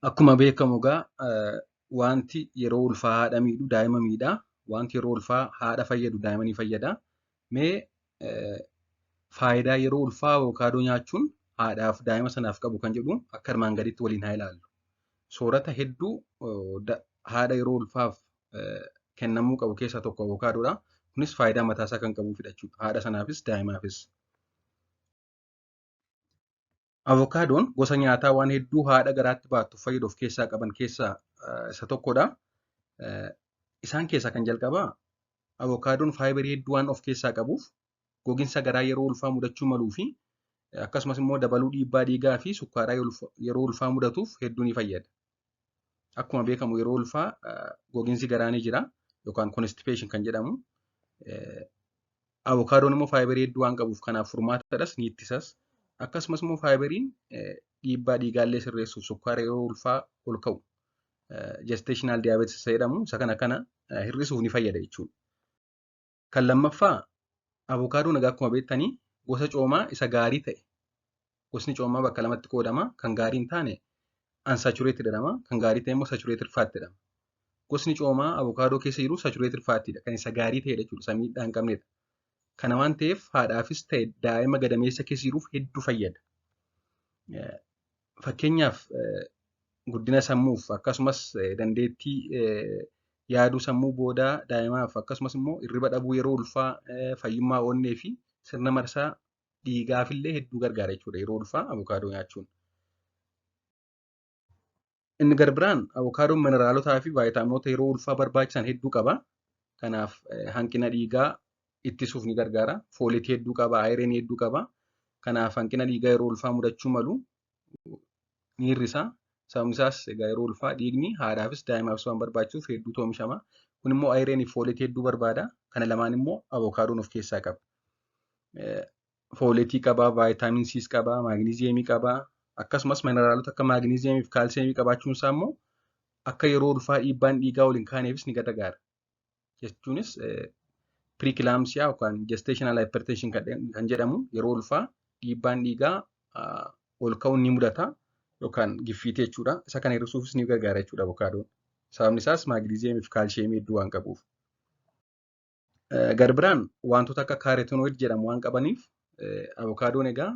Akkuma beekamu egaa wanti yeroo ulfaa haadha miidhu daa'ima miidha. Wanti yeroo ulfaa haadha fayyadu daa'ima ni fayyada. Mee faayidaa yeroo ulfaa avokaadoo nyaachuun haadhaaf daa'ima sanaaf qabu kan jedhu akka armaan gadiitti waliin haa ilaallu. Soorata hedduu haadha yeroo ulfaaf kennamuu qabu keessaa tokko avokaadoodha. Kunis faayidaa mataasaa kan qabuufidha jechuudha. Haadha sanaafis daa'imaafis. Avokaadoon gosa nyaataa waan hedduu haadha garaatti baattu fayyadu of keessaa qaban keessaa isa tokkodha. Isaan keessaa kan jalqabaa avokaadoon faayibarii hedduu waan of keessaa qabuuf gogiinsa garaa yeroo ulfaa mudachuu maluu fi akkasumas immoo dabaluu dhiibbaa dhiigaa fi sukkaaraa yeroo ulfaa mudatuuf hedduu ni fayyada. Akkuma beekamu yeroo ulfaa gogiinsi garaa ni jira yookaan constipation kan jedhamu. Avokaadoon immoo faayibarii hedduu waan qabuuf kanaaf furmaatadhas ni ittisas. Akkasumas immoo faayibariin dhiibbaa dhiigaallee sirreessuuf sukkaara yeroo ulfaa ol ka'u gestational diabetes isa jedhamu isa kana hir'isuuf ni fayyada jechuudha. Kan lammaffaa avokaadoon egaa akkuma beektanii gosa coomaa isa gaarii ta'e gosni coomaa bakka lamatti qoodama. Kan gaarii hin taane unsaturated jedhama. Kan gaarii ta'e immoo saturated fat jedhama. Gosni coomaa avokaadoo keessa jiru saturated fatidha. Kan isa gaarii ta'edha jechuudha. Isa miidhaa hin qabnedha. Kana waan ta'eef haadhaafis ta'e daa'ima gadameessa keessa jiruuf hedduu fayyada. Fakkeenyaaf guddina sammuuf akkasumas dandeettii yaaduu sammuu boodaa daa'imaaf akkasumas immoo hirriba dhabuu yeroo ulfaa fayyummaa onnee fi sirna marsaa dhiigaafillee hedduu gargaara jechuudha yeroo ulfaa avokaadoo nyaachuun. Inni garbiraan avokaadoon mineraalotaa fi vaayitaaminoota yeroo ulfaa barbaachisan hedduu qaba. Kanaaf hanqina dhiigaa ittisuuf ni gargaara. Fooletii hedduu qaba, ayireenii hedduu qaba. Kanaaf hanqina dhiigaa yeroo ulfaa mudachuu malu ni hir'isa. Sababni isaas egaa yeroo ulfaa dhiigni haadhaafis daa'imaafis waan barbaachisuuf hedduutu oomishama. Kun immoo ayireenii fi fooletii hedduu barbaada. Kana lamaan immoo avokaadoon of keessaa qaba. Fooletii qaba, vaayitaamin C's qaba, maagniziyeemii qaba. Akkasumas mineraalota akka maagniziyeemii fi kaalsiyeemii qabaachuun isaa immoo akka yeroo ulfaa dhiibbaan dhiigaa ol hin kaaneefis ni gargaara. Jechuunis preeclampsia yookaan gestational hypertension kan jedhamu yeroo ulfaa dhiibbaan dhiigaa ol ka'uun ni mudata yookaan giffiitii jechuudha. Isa kana hir'isuufis ni gargaara jechuudha avokaadoon. Sababni isaas maagniziyeemii fi kaalsiyeemii hedduu waan qabuuf. Garbiraan wantoota akka carotenoid jedhamu waan qabaniif avokaadoon egaa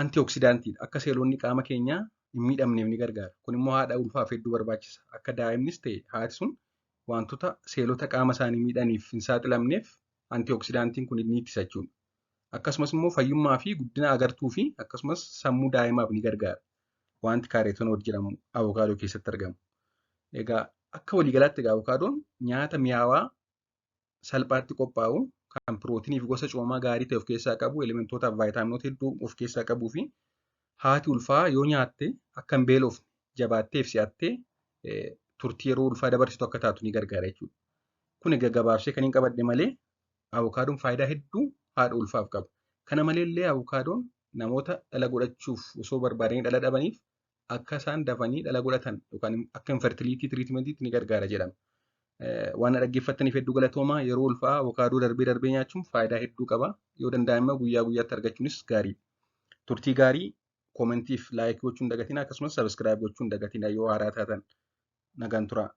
antioksidaantiidha. Akka seelonni qaama keenyaa hin miidhamneef ni gargaara. Kun immoo haadha ulfaaf hedduu barbaachisa. Akka daa'imnis ta'e haati sun wantoota seelota qaama isaanii miidhaniif hin saaxilamneef antioksidaantiin kun ni ittisa jechuudha. Akkasumas immoo fayyummaa fi guddina agartuu fi akkasumas sammuu daa'imaaf ni gargaara. Wanti carotenoid jedhamu avokaadoo keessatti argamu. Egaa akka waliigalaatti egaa avokaadoon nyaata mi'aawaa salphaatti qophaa'u kan pirootinii fi gosa coomaa gaarii ta'e of keessaa qabu, elementootaa fi vaayitaaminoota hedduu of keessaa qabuu fi haati ulfaa yoo nyaatte akka hin beelofne jabaattee fi si'attee turtii yeroo ulfaa dabarsitu akka taatu ni gargaara jechuudha. Kun egaa gabaabsee kan hin qabadhe malee avokaadoon faayidaa hedduu haadha ulfaaf qaba. Kana maleellee avokaadoon namoota dhala godhachuuf osoo barbaadanii dhala dhabaniif akka isaan dafanii dhala godhatan yookaan akka infertility treatmentiitti ni gargaara jedhama. Waan dhaggeeffattaniif hedduu galatoomaa. Yeroo ulfaa avokaadoo darbee darbee nyaachuun faayidaa hedduu qaba. Yoo danda'ame guyyaa guyyaatti argachuunis gaariidha. Turtii gaarii commentiif like gochuun dagatina akkasumas subscribe gochuun dagatina yoo haaraa taatan nagaan turaa.